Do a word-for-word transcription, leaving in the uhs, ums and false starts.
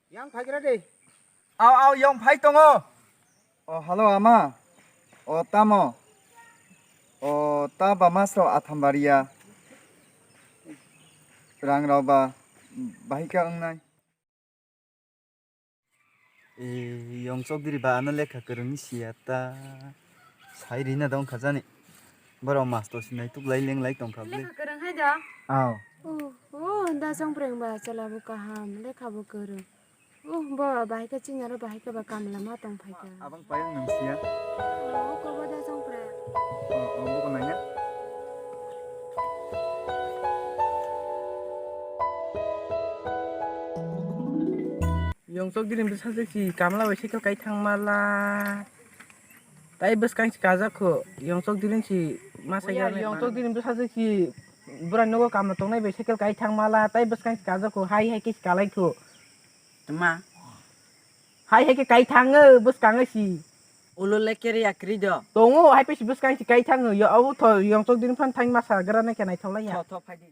Yang phaigra de. Aw, aw, yang phai tongo. O, hello, ama. O, tamo. O, ta ba mas rok atham baria. Rang rok ba bahika wngnai. E, yong chokdiri ba ano lekha kwrwngni siya ta. Sai rina dong kha jani. Borok masto sinai tuklai lenglai tongkha bwle. Lekha kwrwng hai da? Aw. Oh, oh, da chongpreng ba chwla bo kaham, lekha bo kwrwng. Oh, bo bahai khe chini aro bahai khe ba kamla ma tong phai kha. Abang payung nang siya. Oh, kobo da chongpreng. Oh, oh, bo ko nanya. Yong chokdiri bwsajwk si kamla bai cycle kai thangmala. Tai bwskang si kajak kho, yong chokdiri si masa ya. Yong chokdiri bwsajwk si bwrang nogo kamla tongnai bai cycle kai thangmala, tai bwskang si kajak kho, hai hai khe si kalai kho. Tma? Hai hai khe kai thango, bwskango si. Ulo le kere yakri do. Tongo, hai pesi bwskang si kai thango, yo abo tho yong chokdiri phan thang masa gra nai khe naithok lai ya. Tho, tho, phai di.